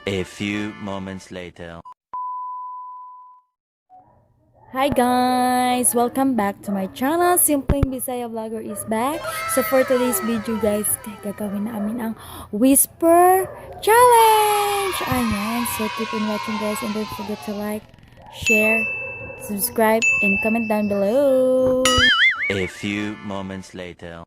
A few moments later. Hi guys! Welcome back to my channel. Simpleng Bisaya Vlogger is back. So for today's video guys, gagawin namin ang Whisper Challenge! Ayan. So keep on watching guys and don't forget to like, share, subscribe, and comment down below. A few moments later.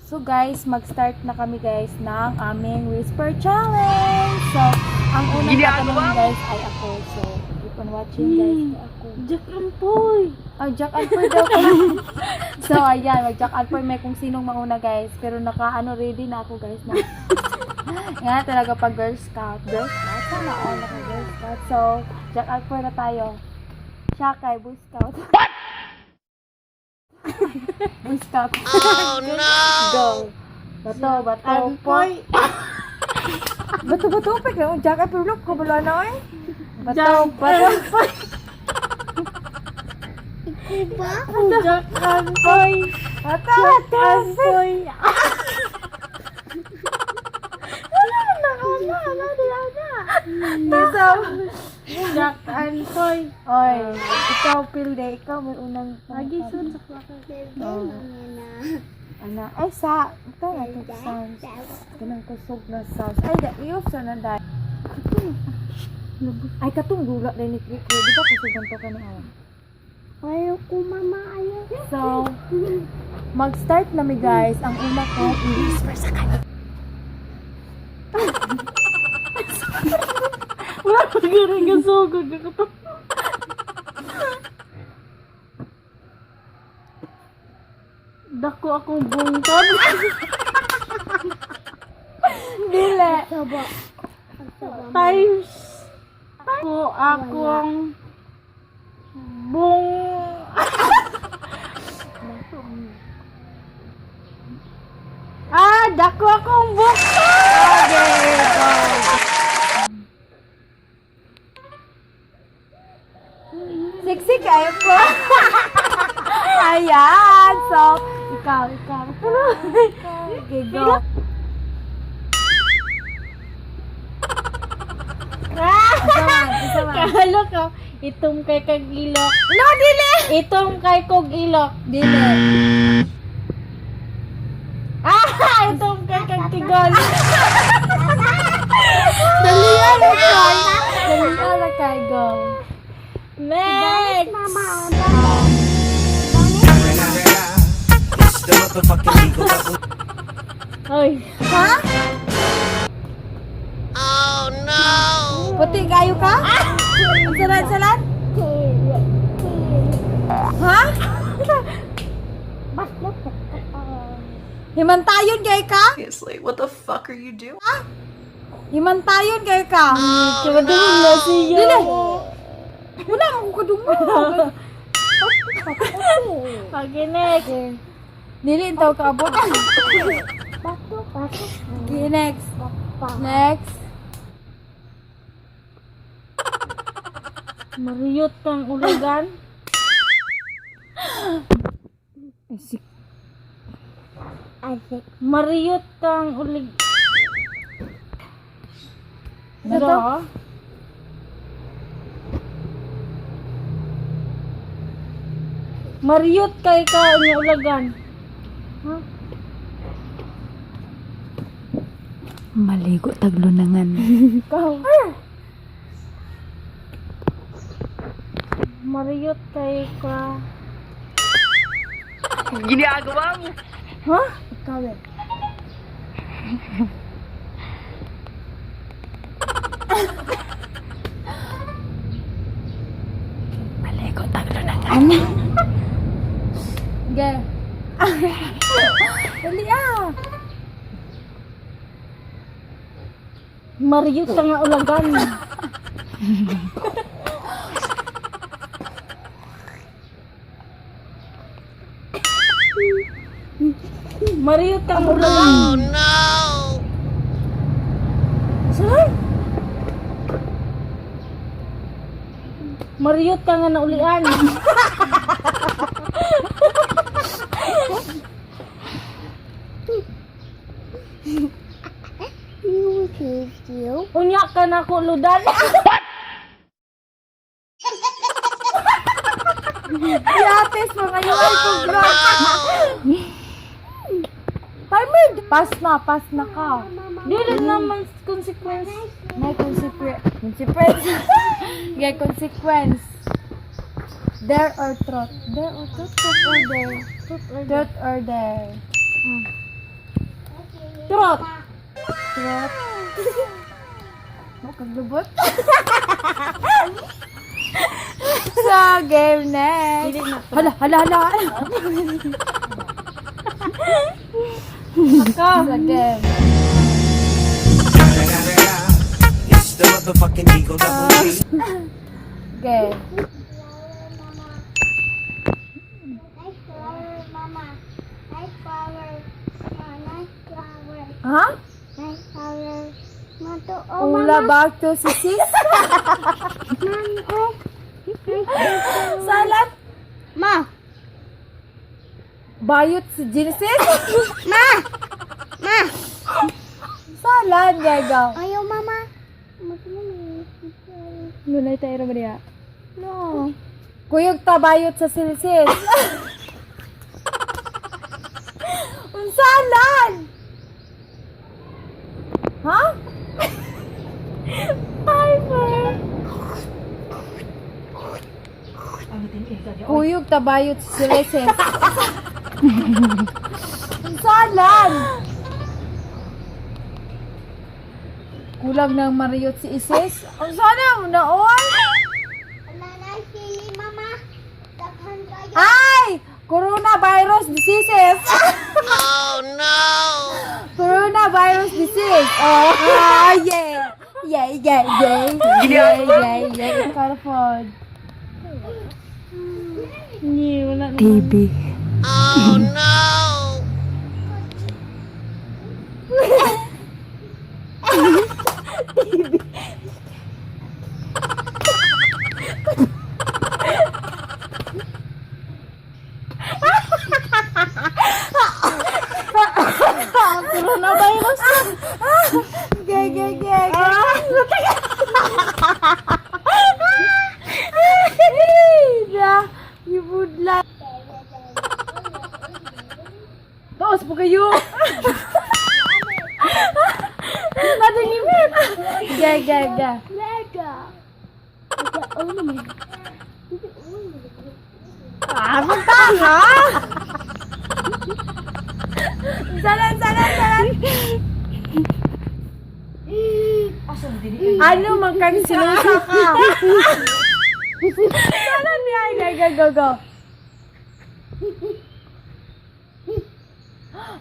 So guys, mag-start na kami guys ng aming Whisper Challenge! So, ang unang tatanungin guys ay ako. So, keep on watching guys. Ako. Jack Ampoy. Oh, Jack Alford daw ko. So, ayan, mag Jack Alford may kung sinong mauna guys. Pero naka ano ready na ako guys na. Nga talaga pag Girl Scout. Girl Scout? Sana all naka Girl Scout. So, Jack Alford na tayo. Siya kay Boy Scout. What? Boy Scout. Oh no! Go. Bato, bato, Ampoy. Bato, bato, pek lang. Jack Alford, look, kabalo na eh. Bato, Jack bato. Jack Ampoy. Bato, bato. Ampoy. Wala na, wala, wala, wala. So, Jack Ampoy. Oy, ikaw pilde, ikaw may unang Lagi sun sa klaka. Oh. Ana, ay sa ito na ito sounds. Kanang kusog na sounds. Ay, da iyo sa na dai. Ay katong gula din ni Kriko, di ba kusugan to kani awa. Ayaw ko, mama, ayaw. So, mag-start na mi guys. Ang una ko i-whisper sa kanya. Wala pa ganun gasugod ako to. Dako akong bungkod. Dili. Times ko akong bung. Ah, dako akong bungkod. Okay, go. Siksik kayo po. Ayan. So, ikaw, ikaw. Okay, go. Isa man, isa man. Kahalo ka. Itong kay kag ilok. No, dili! Itong kay kog ilok. Dili. Ah, itong kay kag tigol. Dali ala kay. Dali ala kay, go. Next. Hoy. Ha? Puti kayo ka? Ang salan-salan? Ha? Himantayon kay ka? Seriously, what the fuck are you doing? Himantayon kay ka? Kadungog na siya. Dili. Wala mo ko kadungog. Okay, next. Dili intaw ka abot. Okay, next. Next. Mariyot kang ulagan. Mariyot kang ulig. Ano to? Ano? Mariyot kay ka unya ulagan. Ha? Maligo taglunangan. Ikaw. Mariyot kay ka. Ginagawa mo. Ha? Ikaw eh. Maligo taglunangan. Ge. Dali ah. Mariyot ka nga ulagan. Mariyot ka nga ulagan. Saan? Mariyot ka nga naulian. ka na ako ludan. Piates mga yung ay kong. Timer! Pass na ka. Dili naman consequence. May consequence. Consequence. Yeah, consequence. Dare or truth? Dare or truth? Truth or dare? Truth or dare. Truth or dare? Truth. Truth. Mo kaglubot. So, game next. Hala, hala, hala. Ako. So, game. It's the motherfucking Eagle Double G. Game. Nice flower, Mama. Nice flower. Ma, nice flower. Ha? Nice flower. Mato, oh, Ula Mama. back to si sis. Mami, oh. Salat. Ma. Bayot si Genesis. Ma. Ma. Salan, gagaw. Ayaw, Mama. Lunay tayo ba diya? No. Kuyog ta bayot sa silsis. Unsalan? Ha? Timer. Kuyog ta bayot sa silsis. Unsalan? Kulang ng mariyot si Isis. Unsana mo na oy? Nanay, sili, Mama. Daghan kayo. Ay! Coronavirus diseases. Oh no! Coronavirus disease. Oh, ah, yeah. Yeah. Yeah. Carford. Hindi, wala naman. TV. Coronavirus. Ge, ge, ge, ge. Da, ibudla. Taos po kayo. Nadingimit. Ge, ge, ge. Mega. Ah, punta ha? Salan, salan, salan. Ano man kang sinusa ka? Salan niya, go, go, go, go.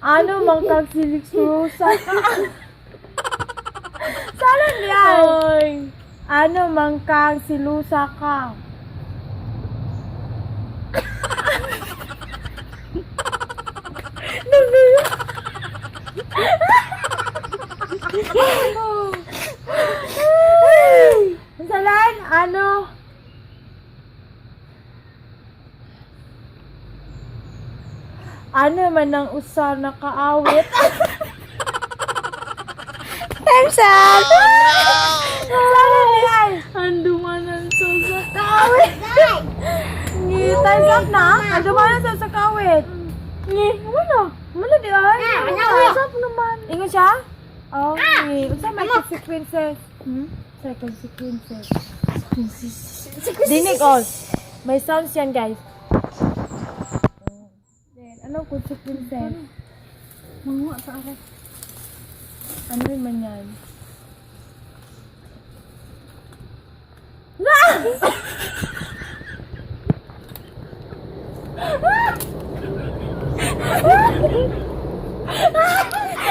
Ano man kang sinusa ka? Salan niya. Oy. Ano man kang silusa ka? Salan, ano? Ano man ang usa na kaawit? Time's up! Salan niya. Andumanan sa sa. Kaawit! Ni time's up na? Ano man sa kawit? Ngi, wala. Wala di ay. Time's up naman. Ingon siya? Oh, okay. Unsa may consequences? Hmm? Sa consequences. Dinig all. May sounds yan, guys. Then, ano consequences? Manguha sa ako. Ano man yan?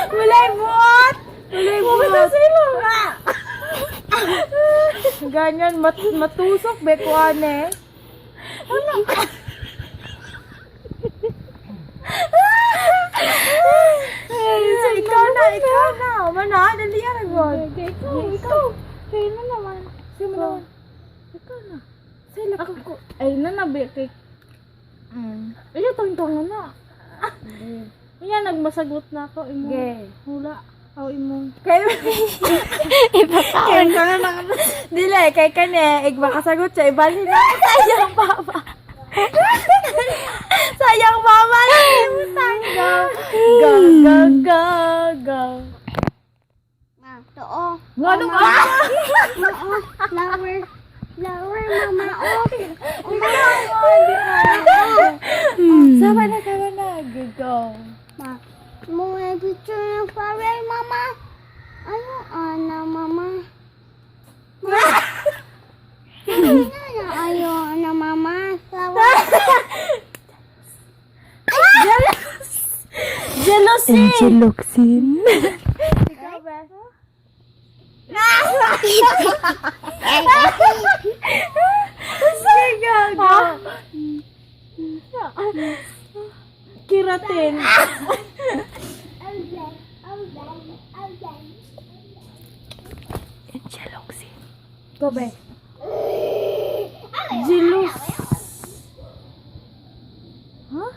Walay buot! Walay buot! Sila. Ganyan, matusok be kuan eh. Ano? Ay, so ikaw na, ikaw na. Mana, dali yan agad. Okay, ikaw, ikaw. Kayo na naman. Sino naman? Ikaw na. Sila Ako, ay na nabi kay. Ay, tong na. Iya, nagmasagot na ako. Imo. Okay. Hula. Oh, imo. Kay Ipakaon. Dili, kay kani, ig makasagot siya, ibalhin na sayang mama. Sayang mama lang utang. Go, go, go, go, go. Ma, to. Ngano ka? Ma, oh. Flower. Flower, mama, oh. Sama na, sama na. Good go. Ma, mo may picture ng flower, mama. Ano, ana, mama? Ma. Ano na, ayo, ana, mama? Flower. Jealousy! Angeloxin. Ikaw ba? Sige, go, go. Keratin. Angeloxin. Go, be. Jealous. Huh?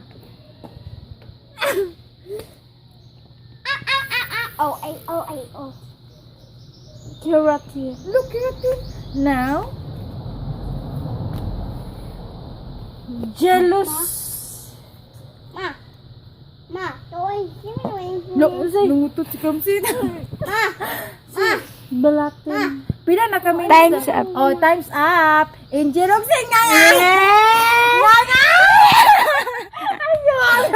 Oh, ay, oh, ay, oh. Keratin. Look, keratin. Now, jealous. Ma. Ma, to ay, sino yung Look, Lungutot si Kamsin. Ma. Ma. Balatin. Pila na kami. Time's up. Oh, time's up. Angel Oxen nga nga. Nga nga. Ayaw.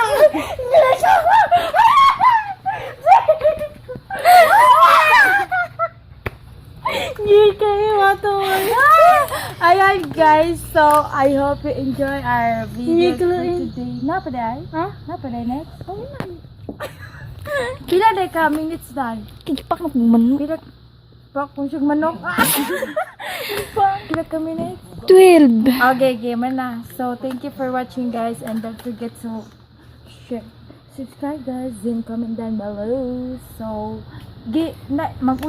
Hindi kayo matuloy. Ayan guys, so I hope you enjoy our video for today. Napaday? Ha? Napaday next? Oh, pila na ka minutes dahil? Kikipak na kung manok. Pila pa kung siyang manok. Pila ka minutes? 12. Okay, game na. So, thank you for watching, guys, and don't forget to share, subscribe, guys, and comment down below. So, gi na mag